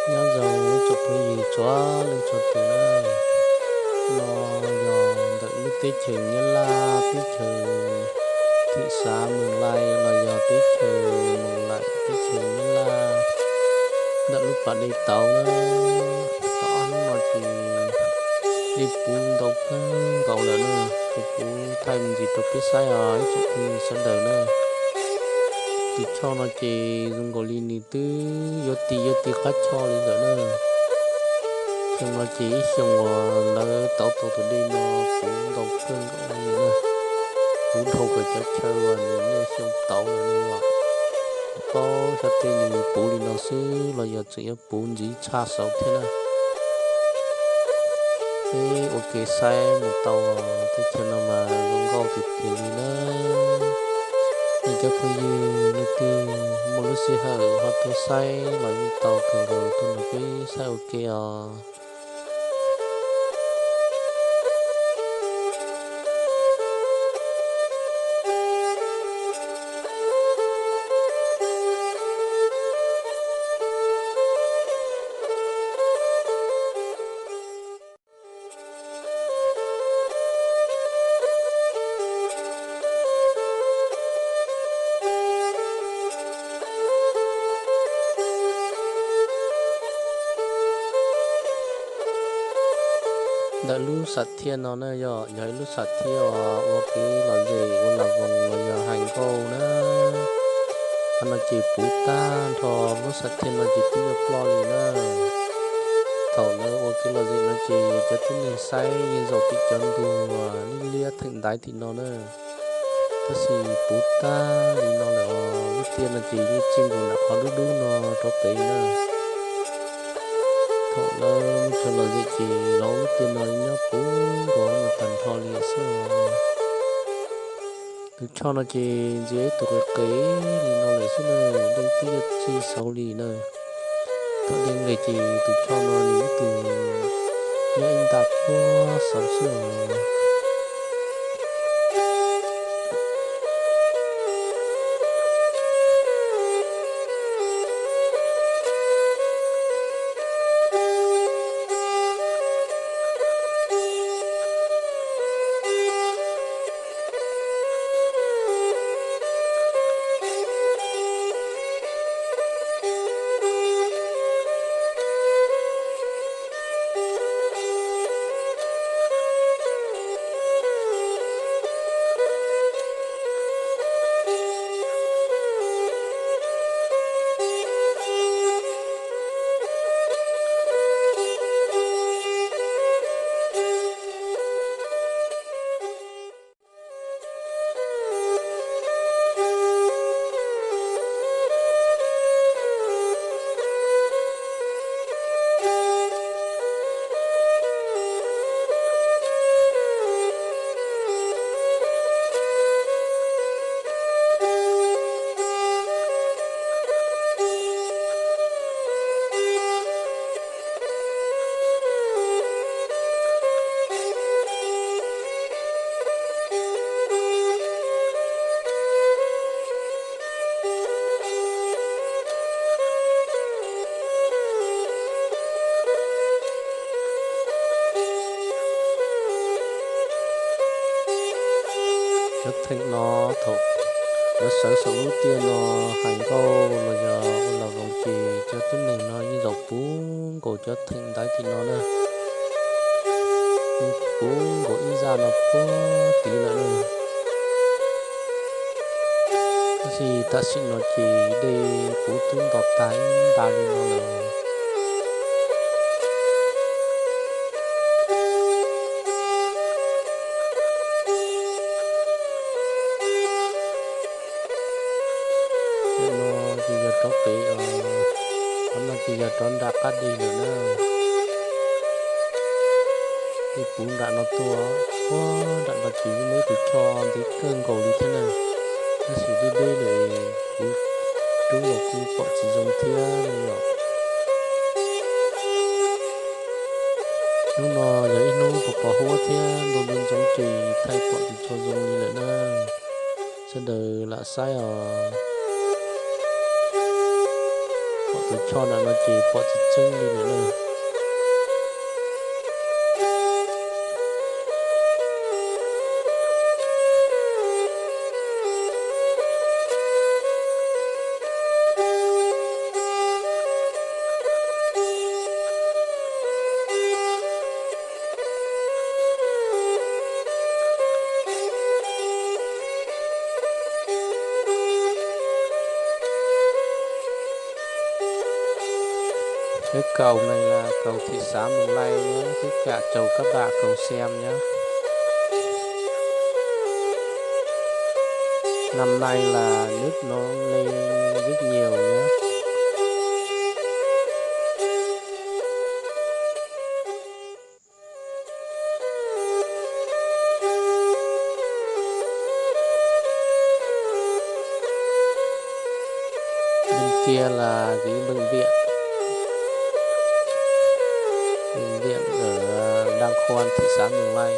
Nyob zoo ib tsoom phooj ywg txhua leej txhua tus na, no yog ntawm lub teb chaws Nyab Laj, teb chaws thim xav Moos Lais los yog teb chaws Moos Lais, teb chaws Nyab Laj, ntawm lub pas dej tauv na. Tom ob hnub no ces dej puv ntau kawg nkaus lawm na. Kuv kuv thaij me ntsis rau peb saib os ib tsoom phooj ywg sawv daws na. Tus choj no ces zoo nkaus li nws twb yuav ti yuav ti qab choj li lawm na. Xyoo no ces ib xyoo uas lawv tauv tau tus dej no puv ntau kawg nkaus li na. Puv dhau kom cov chaw uas nws niaj xyoo tauv lawm no. Paub xyov tej nws puv li no xwb los yog tseem yuav puv ntxiv tshaj saud thiab na. Peb ua ke saib mus tau, teb chaws no mas zoo nkauj tiag tiag li na. Nej cov phooj ywg leej twg muaj lub sij hawm ho tuaj saib los yeej tau kawg nkaus, tuaj nrog peb saib ua ke os. Ntawm lub sam thiaj no na yog, yog ib lub sam thiaj uas ua kev lom zem ua las voos los yog hais nkauj na. Qhov no ces puv tag nrho, lub sam thiaj no ces twb yuav ploj li na. Thaum lawv ua kev lom zem no ces cov tib neeg saib yeej zaum tim cov ntug liab liab theem ntaiv tim no na. Tab sis puv tag li no lawm, lub tiaj no ces yeej txij nkaus nram qhov dub dub no rau pem na. Thaum lawv mus chaw lom zem ces lawv lub tiaj no nyob puv nkaus no tag nrho li xwb os. Tus choj no ces ntxias ib tug qis qis li no lawm xwb na, dej twb yuav txij saud li na. Thaum dej nqis ces tus choj no nws ib tug nyob ib nta puag saud xwb os. Cov theem no thaum lawv sawv saum lub tiaj no hais nkauj los yog ua las voos ces cov tib neeg no yeej zaum puv nkaus cov theem ntaiv tim no na. Puv nkaus ib zaj no puag tid lawm na. Tab sis tam sim no ces dej puv twb nto tag ib nta li no lawm. Qhov no ces yog rov pem, qhov no ces yog rov nram qab dej lawm na. Dej puv nram no tuaj, puag nram no ces muaj ib tus choj ntev kawg nkaus li thiab na. Tab sis deb deb lawm, kuv rub los kuj pom tsis zoo thiab no yom. Hnub no yog ib hnub pos pos huab thiab ntuj ntxoov ces thaij pom tsis tshua zoo li lawm na. Sawv daws lam saib os. Tus choj ntawm no ces pom tseeb tseeb li ntawm no. Cái cầu này là cầu thị xã Mường Lây nhé, tất cả chào các bạn cùng xem nhé. Năm nay là nước nó lên rất nhiều nhé. Bên kia là cái bệnh viện, bệnh viện ở Đang Khoan, thị xã Mường Lây.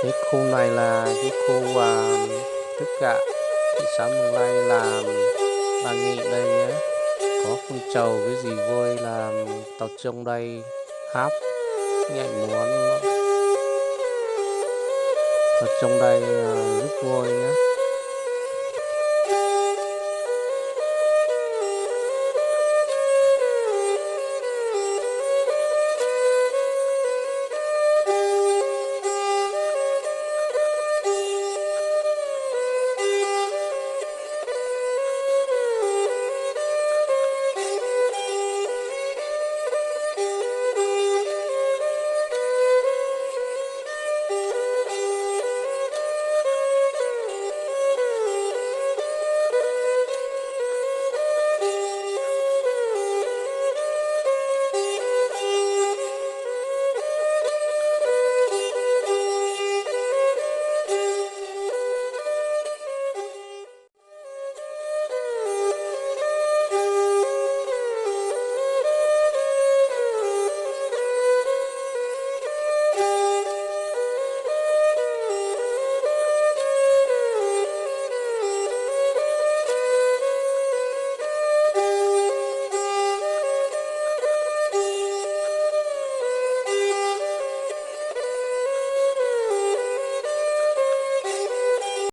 Cái khu này là cái khu, à, tất cả thị xã Mường Lây là bà nghỉ đây nhé. Có phong trào cái gì vui là tàu trong đây hát, nhảy múa, tàu trong đây, à, rất vui nhé.